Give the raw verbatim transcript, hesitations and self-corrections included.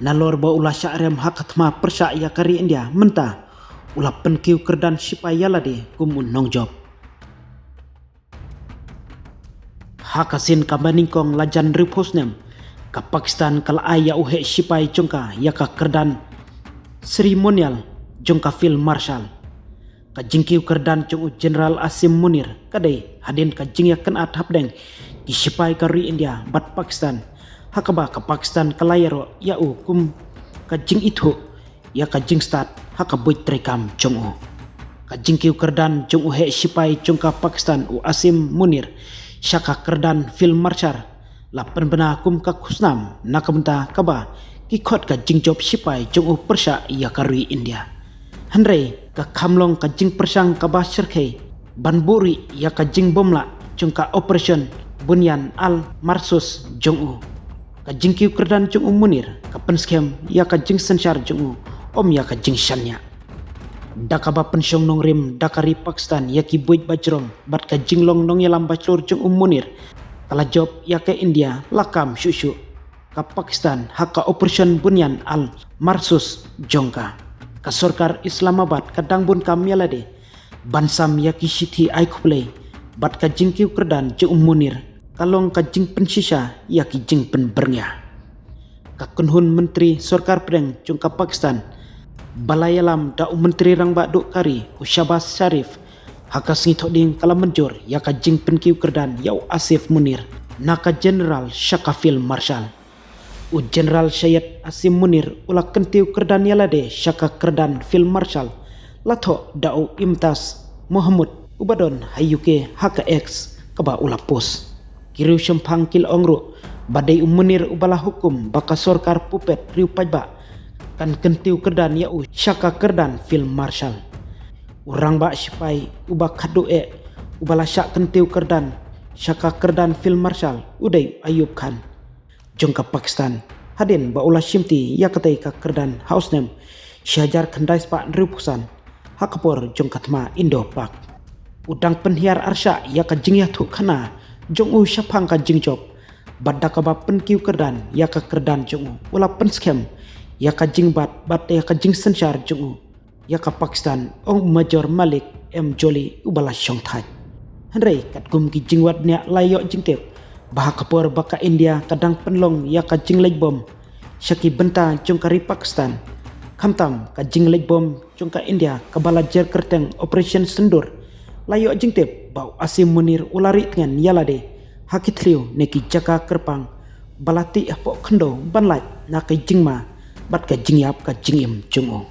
Nalor ba u la shah rem ha ka thma pyrshah ïa ka ri India mynta u la pynkiew kyrdan shipai ïa lade kum u nongjop. Ha ka sien kaba nyngkong la jan hynriewphew snem ka Pakistan ka la ai ïa u heh shipai jong ka ïa ka kyrdan ceremonial jong ka Field Marshal. Ka jingkiew kyrdan jong u General Asim Munir ka dei hadien ka jingïakynad hapdeng ki shipai ka ri India bad Pakistan, ha kaba ka Pakistan ka la ïaroh ïa u kum ka jingithuh ïa ka jingstad ha ka buit treikam jong u. Ka jingkiew kyrdan jong u heh shipai jong ka Pakistan u Asim Munir sha ka kyrdan Field Marshal la pynbna kum ka khusnam na ka bynta kaba ki khot ka jingjop shipai jong u pyrshah ïa ka ri India. Hynrei ka kham long ka jingpyrshang kaba shyrkhei ban buhrieh ïa ka jingbymlah jong ka Operation Bunyan al Marsus jong u. Ka jingkiew kyrdan jong u Munir ka pynskhem ïa ka jingsynshar jong u, ym ïa ka jingshaniah. Da kaba pynshong nongrim da ka ri Pakistan ïa ki buit bajrong bad ka jinglong nongïalam bashlur jong u Munir ka la jop ïa ka India la kam shuh shuh ka Pakistan ha ka Operation Bunyan al Marsus jong ka. Ka sorkar Islamabad ka dang bun kam ïa lade ban sam ïa ki shithi ai khublei bad ka jingkiew kyrdan jong u Munir ka long ka jingpynshisha ïa ki jingpynbyrngia. Ka kynhun myntri sorkar pdeng jong ka Pakistan ba la ïalam da u Myntri Rangbah Duh ka ri u Shehbaz Sharif ha ka sngi Thohdieng ka la mynjur ïa ka jingpynkiew kyrdan ïa u Asif Munir na ka General sha ka Field Marshal. U General Syed Asim Munir u la kyntiew kyrdan ïa lade sha ka kyrdan Field Marshal la thoh da u Imtiaz Mahmud uba don ha U K ha ka X kaba u la post. Ki riewshemphang ki la ong ruh ba dei u Munir uba la hukum ba ka sorkar puppet riew paidbah kan kyntiew kyrdan ïa u sha ka kyrdan Field Marshal. U rangbah shipai uba khadduh eh uba la shah kyntiew kyrdan sha ka kyrdan Field Marshal u dei u Ayub Khan jong ka Pakistan, hadien ba u la shimti ïa katei ka kyrdan ha u snem shi hajar khyndai spah hynriewphew san ha ka por jong ka thma Indo-Pak. U dang pynhiar arshah ïa ka jingïathuhkhana jong u shaphang ka jingjop bad da kaba pynkiew kyrdan ïa ka kyrdan jong u u la pynskhem ïa ka jingbat bad ïa ka jingsynshar jong u ïa ka Pakistan, ong Major Malik M Jolly uba la shongthait. Hynrei katkum ki jingwad bniah la ïoh jingtip ba ha ka por ba ka India ka dang pynlong ïa ka jingleit bom sha ki bynta jong ka ri Pakistan, khamtam ka jingleit bom jong ka India kaba la jer kyrteng Operation Sindoor, la ïoh jingtip ba u Asim Munir u la rieh tngen ïa lade ha ki thliew ne ki jaka kyrpang ba la tih hapoh khyndew ban lait na ka jingma bad ka jingïap ka jingim jong u.